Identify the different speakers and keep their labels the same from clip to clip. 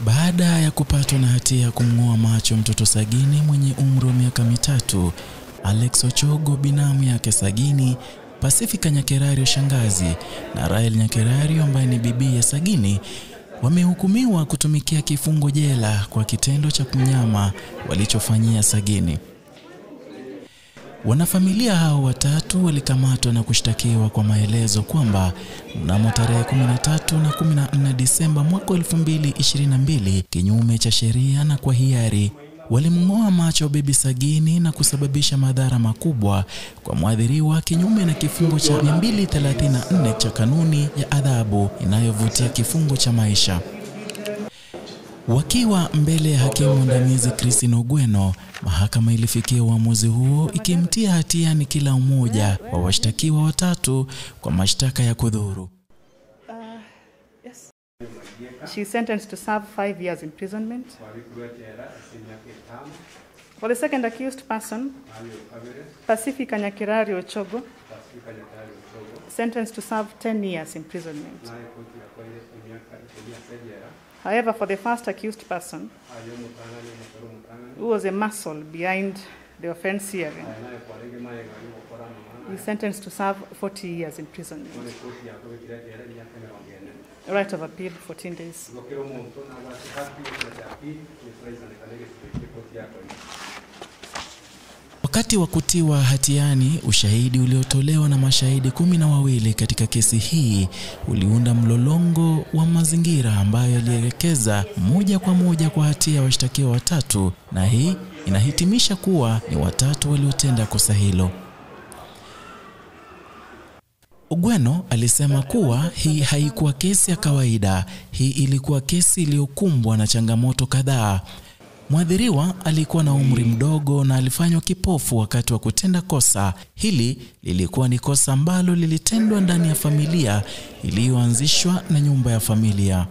Speaker 1: Baada ya kupatwa na hatia ya kumng'oa macho mtoto Sagini mwenye umri wa miaka 3, Alex Ochogo binamu yake Sagini, Pacifica Nyakerario shangazi na Rael Nyakerario ambaye ni bibi ya Sagini wamehukumiwa kutumikia kifungo jela kwa kitendo cha kumnyama walichofanyia Sagini. Wanafamilia hao watatu walikamatwa na kushtakiwa kwa maelezo kwamba mnamo tarehe 13 na 14 Disemba mwaka 2022 kinyume cha sheria na kwa hiari walimng'oa macho bibi Sagini na kusababisha madhara makubwa kwa mwadhiriwa kinyume na kifungo cha 234 cha kanuni ya adhabu inayovutia kifungo cha maisha. Wakiwa mbele ya hakimu mwandamizi Christine Ogweno, mahakama ilifikia uamuzi huo ikimtia hatiani kila mmoja wa washtakiwa watatu kwa mashtaka ya kudhuru.
Speaker 2: Yes. She is sentenced to serve 5 years imprisonment. For the second accused person, Pacifica Nyakerario Ochogo, sentenced to serve 10 years imprisonment. However, for the first accused person, who was a muscle behind the offense hearing, he is sentenced to serve 40 years imprisonment. Right of appeal, 14 days.
Speaker 1: Wakati wa kutiwa hatiani, ushahidi uliotolewa na mashahidi 12 katika kesi hii uliunda mlolongo wa mazingira ambayo yalielekeza moja kwa moja kwa hatia ya washtakiwa watatu, na hii inahitimisha kuwa ni watatu waliotenda kosa hilo. Ogweno alisema kuwa hii haikuwa kesi ya kawaida. Hii ilikuwa kesi iliyokumbwa na changamoto kadhaa. Mwadhiriwa alikuwa na umri mdogo na alifanywa kipofu wakati wa kutenda kosa. Hili lilikuwa ni kosa ambalo lilitendwa ndani ya familia iliyoanzishwa na nyumba ya familia.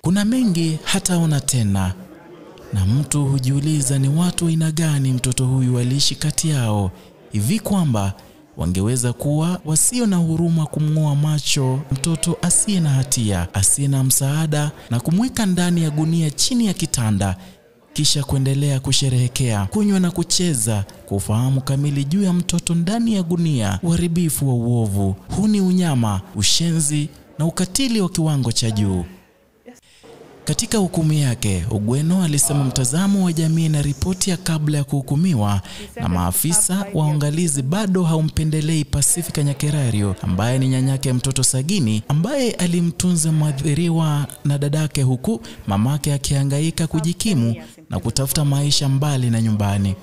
Speaker 1: Kuna mengi hataona tena, na mtu hujiuliza ni watu aina gani mtoto huyu aliishi kati yao, hivi kwamba wangeweza kuwa wasio na huruma kumng'oa macho mtoto asiye na hatia, asiye na msaada, na kumweka ndani ya gunia chini ya kitanda, kisha kuendelea kusherehekea, kunywa na kucheza kwa ufahamu kamili juu ya mtoto ndani ya gunia. Uharibifu wa uovu huu ni unyama, ushenzi na ukatili wa kiwango cha juu. Katika hukumu yake, Ogweno alisema mtazamo wa jamii na ripoti ya kabla ya kuhukumiwa na maafisa waangalizi bado haumpendelei Pacifica Nyakerario ambaye ni nyanyake mtoto Sagini, ambaye alimtunza mwadhiriwa na dadake huku mamake akihangaika kujikimu na kutafuta maisha mbali na nyumbani.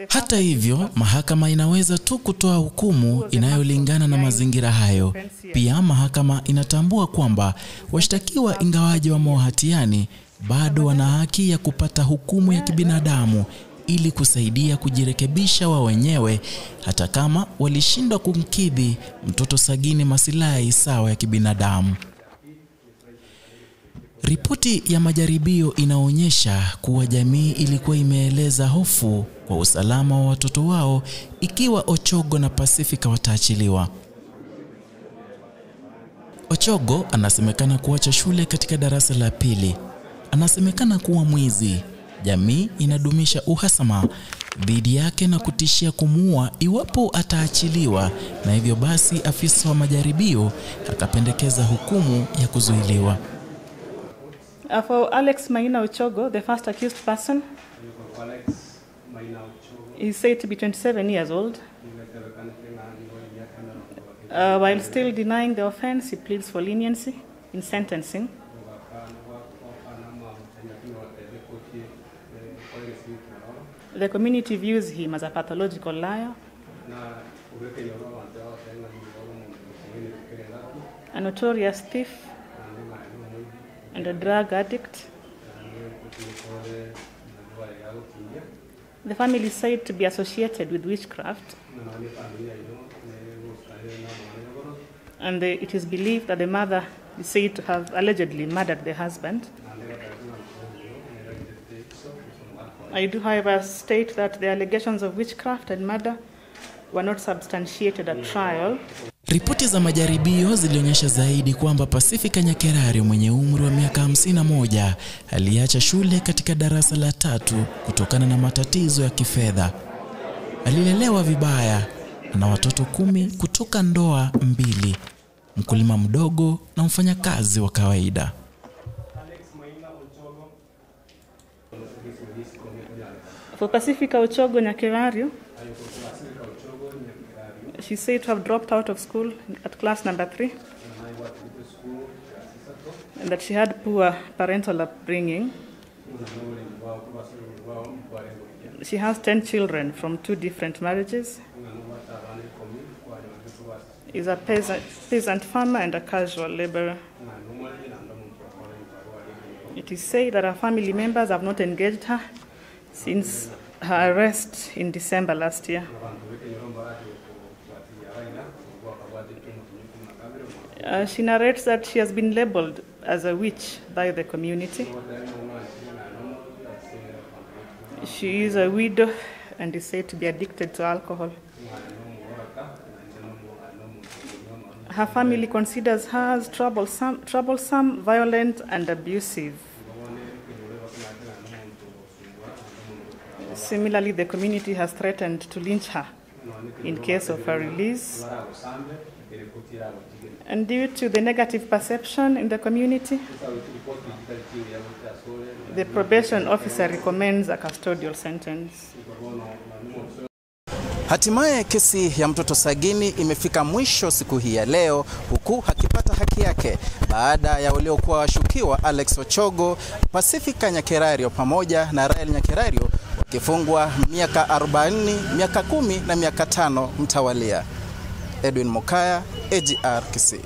Speaker 1: Hata hivyo, mahakama inaweza tu kutoa hukumu inayolingana na mazingira hayo. Pia mahakama inatambua kwamba washtakiwa ingawaje wamo hatiani bado wana haki ya kupata hukumu ya kibinadamu ili kusaidia kujirekebisha wao wenyewe, hata kama walishindwa kumkidhi mtoto Sagini masilahi sawa ya kibinadamu. Ripoti ya majaribio inaonyesha kuwa jamii ilikuwa imeeleza hofu kwa usalama wa watoto wao ikiwa Ochogo na Pacifica wataachiliwa. Ochogo anasemekana kuacha shule katika darasa la 2. Anasemekana kuwa mwizi. Jamii inadumisha uhasama dhidi yake na kutishia kumuua iwapo ataachiliwa, na hivyo basi afisa wa majaribio akapendekeza hukumu ya kuzuiliwa.
Speaker 2: For Alex Maina Ochogo, the first accused person, is said to be 27 years old. While still denying the offense, he pleads for leniency in sentencing. The community views him as a pathological liar, a notorious thief, and a drug addict. The family is said to be associated with witchcraft, and it is believed that the mother is said to have allegedly murdered the husband. I do, however, state that the allegations of witchcraft and murder were not substantiated at trial.
Speaker 1: Ripoti za majaribio zilionyesha zaidi kwamba Pacifica Nyakerario mwenye umri wa miaka 51 aliacha shule katika darasa la 3 kutokana na matatizo ya kifedha. Alilelewa vibaya na watoto 10 kutoka ndoa 2, mkulima mdogo na mfanyakazi wa kawaida.
Speaker 2: For Pacifica Ochogo Nyakerario, she said to have dropped out of school at class number 3, and that she had poor parental upbringing. She has 10 children from 2 different marriages, is a peasant farmer and a casual laborer. It is said that her family members have not engaged her since her arrest in December last year. She narrates that she has been labeled as a witch by the community. She is a widow and is said to be addicted to alcohol. Her family considers her as troublesome, violent, and abusive. Similarly, the community has threatened to lynch her in case of her release. And due to the negative perception in the community, the probation officer recommends a custodial sentence.
Speaker 3: Hatimaye kesi ya mtoto Sagini imefika mwisho siku hii ya leo, huku hakipata haki yake baada ya waliokuwa washukiwa Alex Ochogo, Pacifica Nyakerario pamoja na Rael Nyakerario wakifungwa miaka 40, miaka 10 na miaka 5 mtawalia. Edwin Mokaya, AGR Kisii.